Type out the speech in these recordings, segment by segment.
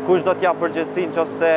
Kush do t'jap përgjegjësinë në qoftë se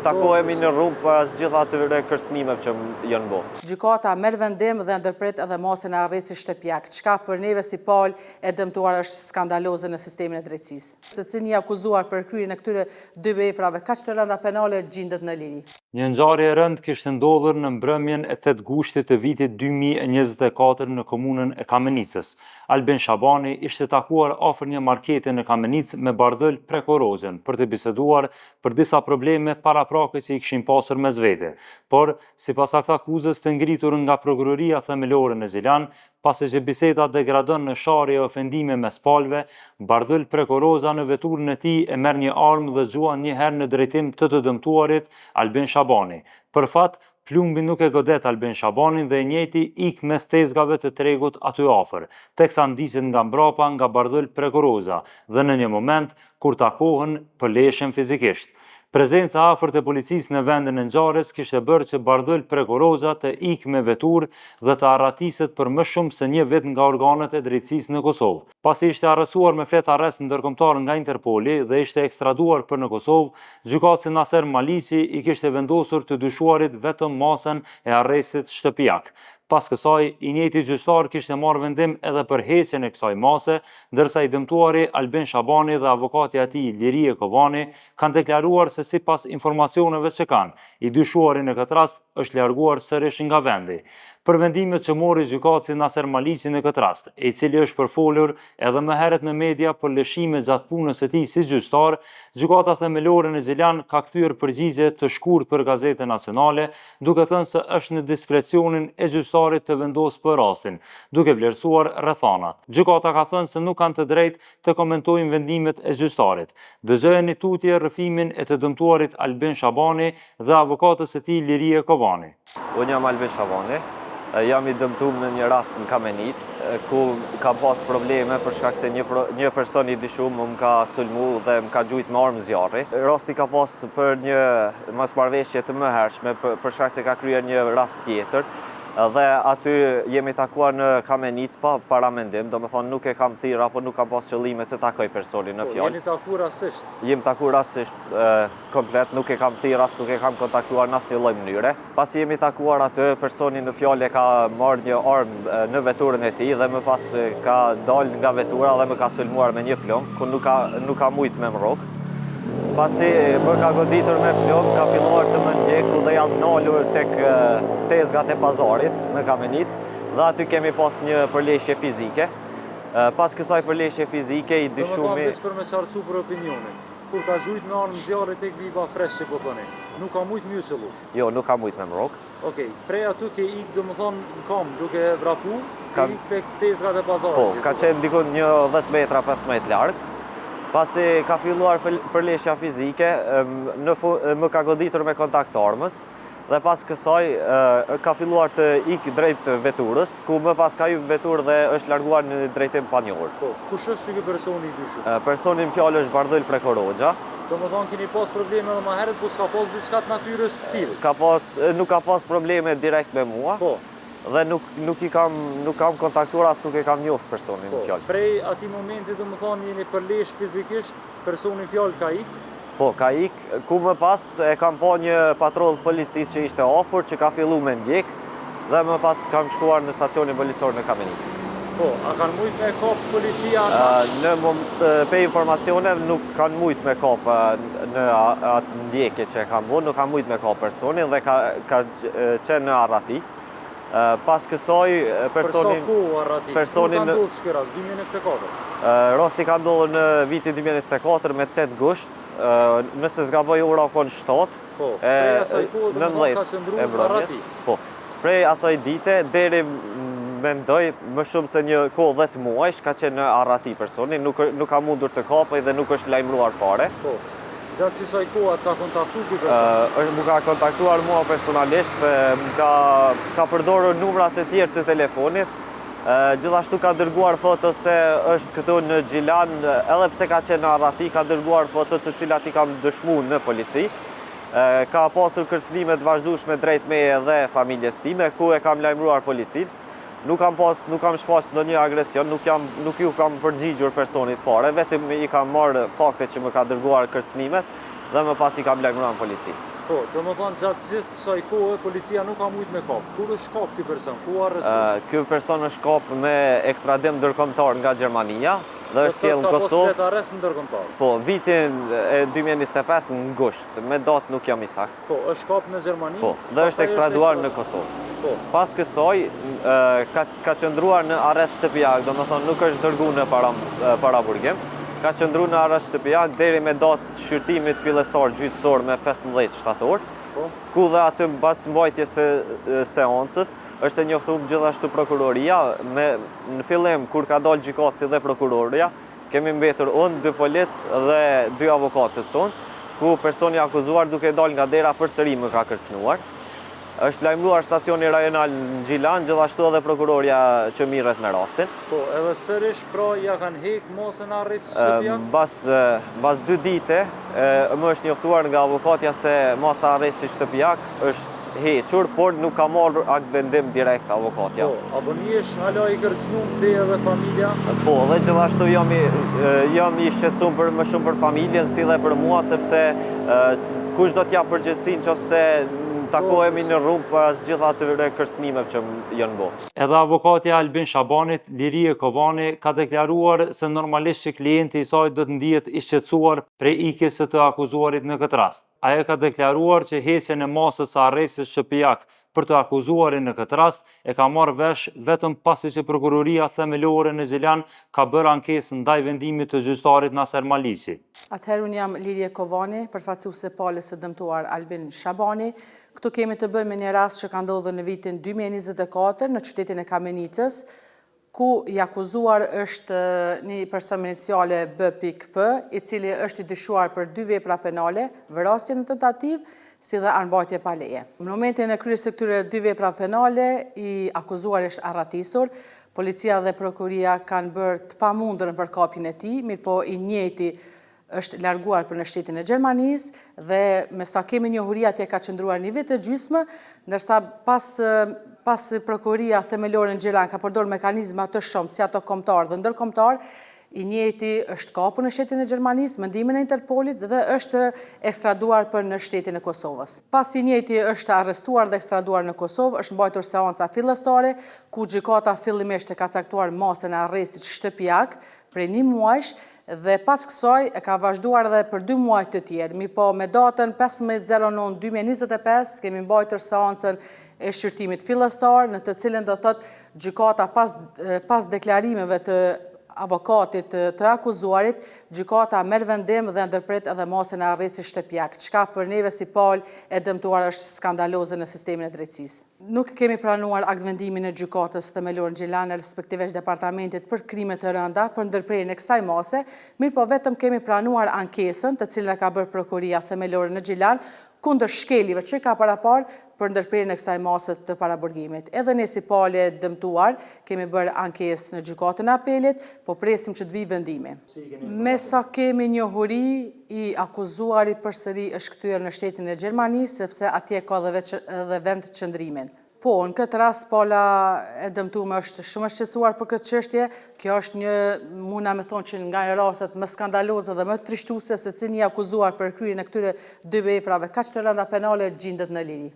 takohemi në rrugë pas gjithë atyre kërcënimeve që janë bo? Gjykata merr vendim dhe ndërpret edhe masën e arrestit shtëpiak, çka për neve si palë e dëmtuar është skandaloze në sistemin e drejtësisë. Se si një i akuzuar për kryerjen e këtyre dy veprave kaq të rënda penale gjindet në liri. Një ngjarje e rëndë kishte ndodhur në mbrëmjen e 8 gushtit të vitit 2024 në komunën e Kamenicës. Albin Shabani ishte takuar afër një marketi në Kamenicë me Bardhyl Prekorozën për të biseduar për disa probleme paraprake që i kishin pasur mes vete. Por, sipas aktakuzës të ngritur nga Prokuroria Themelore në Gjilan, pasi që biseda degradon në sharje e ofendime mes palëve, Bardhyl Prekoroza në veturën e tij e merr një armë dhe gjuan një herë në drejtim të të dëmtuarit Albin Shabani. Për fat, plumbi nuk e godet Albin Shabanin dhe i njëjti ik mes tezgave të tregut aty afër, teksa ndiqet nga mbrapa nga Bardhyl Prekoroza dhe në një moment, kur takohen, përleshen fizikisht. Prezenca e afërt e policisë në vendin e ngjarjes kishte bërë që Bardhyl Prekoroza të ikë me veturë dhe të arratiset për më shumë se një vit nga organet e drejtësisë në Kosovë. Pasi ishte arrestuar me fletarrest ndërkombëtar nga Interpoli dhe ishte ekstraduar për në Kosovë, gjykatësi Naser Maliqi i kishte vendosur të dyshuarit vetëm masën e arrestit shtëpiak. Pas kësaj, i njëjti gjyqtar kishte marrë vendim edhe për heqjen e kësaj mase, ndërsa i dëmtuari Albin Shabani dhe avokatja e tij Lirie Kovani kanë deklaruar se sipas informacioneve që kanë, i dyshuari në këtë rast është larguar sërish nga vendi. Për vendimet që mori gjykatësi Naser Maliqi në këtë rast, e i cili është përfolur edhe më herët në media për lëshime gjatë punës së tij si gjyqtar, Gjykata Themelore në Gjilan ka kthyer përgjigje të shkurtë për Gazetën Nacionale, duke thënë se është në diskrecionin e gjyqtarit të vendosë për rastin, duke vlerësuar rrethanat. Gjykata ka thënë se nuk kanë të drejtë të komentojnë vendimet e gjyqtarit. Dëgjojeni tutje rrëfimin e të dëmtuarit Albin Shabani dhe avokates së tij Lirie Kovani. Unë jam Albin Shabani, jam i dëmtuar në një rast në Kamenicë, ku kam pas probleme për shkak se një një person i dyshuar më ka sulmu dhe më ka gjujt me armë zjarri. Rasti ka pas për një mosmarrëveshje të mëhershme për shkak se ka kryer një rast tjetër dhe aty jemi takuar në Kamenicë pa paramendim, domethënë nuk e kam thirrë apo nuk kam pas qëllime të takoj personin në po, fjalë. Jeni taku rastësisht? Jemi taku rastësisht komplet, nuk e kam thirrë as nuk e kam kontaktuar në asnjë lloj mënyre. Pasi jemi takuar aty, personi në fjalë e ka marrë një armë në veturën e tij dhe më pas ka dalë nga vetura dhe më ka sulmuar me një plumb, ku nuk ka, nuk ka mujtë me më rrok. Pasi më ka goditur me plumb, ka filluar të më ndjeku dhe jam nalur tek tezgat e pazarit në Kamenicë dhe aty kemi pas një përleshje fizike. Pas kësaj përleshje fizike i dyshumi... Domethënë, veç për me qartësu për opinionin, kur ka gjujt me armë zjarri tek Viva Fresh që po thoni, nuk ka mujtë me ju qëllu? Jo, nuk ka mujt me më rrok. Okej, prej aty ke ik domethënë në kam duke vrapu, ke ik tek tezgat e pazarit. Po, ka qenë diku një 10 metra, 15 larg. Pasi ka filluar përleshja fizike, në më ka goditur me kontakt armës dhe pas kësaj ka filluar të ik drejt veturës, ku më pas ka hyp në veturë dhe është larguar në drejtim panjohur. Po, kush është ky personi i dyshuar? Personi në fjalë është Bardhyl Prekoroxha. Domethënë keni pas probleme edhe ma herët, po s'ka pas diçka të natyrës të tillë. Ka pas, nuk ka pas probleme direkt me mua. Po. Dhe nuk nuk i kam nuk kam kontaktuar as nuk e kam njoft personin në po, fjalë. Prej atij momenti domethënë jeni përlesh fizikisht, personi në fjalë ka ik? Po, ka ik, ku më pas e kam pa një patrollë policisë që ishte afër, që ka fillu me ndjek, dhe më pas kam shkuar në stacionin policor në Kamenicë. Po, a kanë mujt me kap policia në... Në pej informacioneve nuk kanë mujt me kap në atë ndjekje që e kanë bo, nuk kanë mujt me kap personin dhe ka, ka qenë në arrati. Pas kësaj, personin... Për sa kohë arrati? Personin... Kur ka ndodhur ky rast? 2024? Rasti ka ndodhur në vitin 2024 me 8 gusht, nëse s'gaboj ora u konë 7, Po, prej asaj kohe domethënë ka qëndru në arrati. Po, prej asaj dite deri mendoj më shumë se një kohë 10 muajsh ka qenë në arrati personi, nuk nuk ka mundur të kapej dhe nuk është lajmëruar fare. Po. Gjatë kësaj kohe a të ka kontaktu ky person? Ë, më ka kontaktuar mua personalisht, më ka ka përdorur numra të tjerë të telefonit. Gjithashtu ka dërguar foto se është këtu në Gjilan, edhe pse ka qenë në arrati, ka dërguar foto të cilat i kam dëshmu në polici. Ka pasur kërcënime të vazhdueshme drejt meje dhe familjes time, ku e kam lajmëruar policinë. Nuk kam pas, nuk kam shfaq ndonjë agresion, nuk jam, nuk ju kam përgjigjur personit fare, vetëm i kam marrë faktet që më ka dërguar kërcënimet dhe më pas i kam lajmëruar në polici. Po, domethënë gjatë gjithë kësaj kohe policia nuk ka mujt me kap. Kur është kap ky person? Ku u arrestu? Ky person është kap me ekstradim ndërkombëtar nga Gjermania dhe është sjellë në Kosovë. Ka pas arrest ndërkombëtar. Po, vitin e 2025 në gusht, me datë nuk jam i saktë. Po, është kap në Gjermani. Po, dhe është ekstraduar në Kosovë. Po. Pas kësaj, ka, ka qëndruar në arrest shtëpiak, domethënë nuk është dërgu në para, paraburgim, ka qëndru në arrest shtëpiak deri me datë shqyrtimit fillestar gjyqësor me 15 shtator, Po. ku dhe aty mbas mbajtjes së seancës është e njoftuar gjithashtu prokuroria me në fillim kur ka dalë gjykatësi dhe prokuroria, kemi mbetur unë, dy policë dhe dy avokatët tonë, ku personi i akuzuar duke dalë nga dera përsëri më ka kërcënuar. Është lajmëruar stacioni rajonal në Gjilan, gjithashtu edhe prokuroria që mirret me rastin. Po, edhe sërish pra ja kanë hek masën e arrestit shtëpiak? Mbas mbas dy dite më është njoftuar nga avokatja se masa e arrestit shtëpiak është hequr, por nuk ka marrë aktvendim direkt avokatja. Po, a po nihesh hala i kërcënum ti edhe familja? Po, dhe gjithashtu jam i, jam i shqetësuar për më shumë për familjen si dhe për mua, sepse kush do t'jap përgjegjësinë nëse takohemi në rrugë pas gjithë atyre kërcënimeve që janë bo. Edhe avokatja Albin Shabanit, Lirie Kovani, ka deklaruar se normalisht që klienti i saj do të ndihet i shqetësuar prej ikjes së të akuzuarit në këtë rast. Ajo ka deklaruar që heqjen e masës së arrestit shtëpiak për të akuzuarin në këtë rast e ka marrë vesh vetëm pasi që prokuroria themelore në Gjilan ka bërë ankesë ndaj vendimit të gjyqtarit Naser Maliqi. Atëherë unë jam Lirie Kovani, përfaqësuese palës së dëmtuar Albin Shabani. Këtu kemi të bëjmë me një rast që ka ndodhur në vitin 2024 në qytetin e Kamenicës, ku i akuzuar është një person me iniciale B.P, i cili është i dyshuar për dy vepra penale, vrasje në tentativë, si dhe armbajtje pa leje. Në momentin e kryerjes së këtyre dy vepra penale, i akuzuar është arratisur, policia dhe prokuroria kanë bërë të pamundurën për kapjen e tij, mirëpo i njëjti është larguar për në shtetin e Gjermanisë dhe me sa kemi njohuri atje ka qëndruar një vit e gjysmë, ndërsa pas pas prokuroria themelore në Gjilan ka përdorur mekanizma të shumtë, si ato kombëtar dhe ndërkombëtar, i njëjti është kapur në shtetin e Gjermanisë me ndihmën e Interpolit dhe është ekstraduar për në shtetin e Kosovës. Pas i njëjti është arrestuar dhe ekstraduar në Kosovë, është mbajtur seanca fillestare, ku gjykata fillimisht e ka caktuar masën e arrestit shtëpiak prej një muajsh dhe pas kësaj e ka vazhduar edhe për dy muaj të tjerë. Mirëpo me datën 15.09.2025 kemi mbajtur seancën e shqyrtimit fillestar, në të cilën do thotë gjykata pas, pas deklarimeve të avokatit të, të akuzuarit, gjykata merr vendim dhe ndërpret edhe masën e arrestit shtëpiak, çka për neve si palë e dëmtuar është skandaloze në sistemin e drejtësisë. Nuk kemi pranuar aktvendimin e gjykatës themelore në Gjilan, respektivisht departamentit për krime të rënda për ndërprerjen e kësaj mase, mirëpo vetëm kemi pranuar ankesën, të cilën e ka bërë prokuroria themelore në Gjilan, kundër shkeljeve që ka parapar për ndërprerjen e kësaj mase të paraburgimit. Edhe ne si palë e dëmtuar kemi bërë ankesë në gjykatën e apelit, po presim që të vijë vendimi. Me sa kemi njohuri, i akuzuari përsëri është kthyer në shtetin e Gjermanisë, sepse atje ka dhe, veç, edhe vend qëndrimin. Po, në këtë rast pala e dëmtume është shumë e shqetësuar për këtë çështje. Kjo është një, muna me thonë që nga rastet më skandaloze dhe më trishtuese se si një akuzuar për kryerjen e këtyre dy veprave kaq të rënda penale gjindet në liri.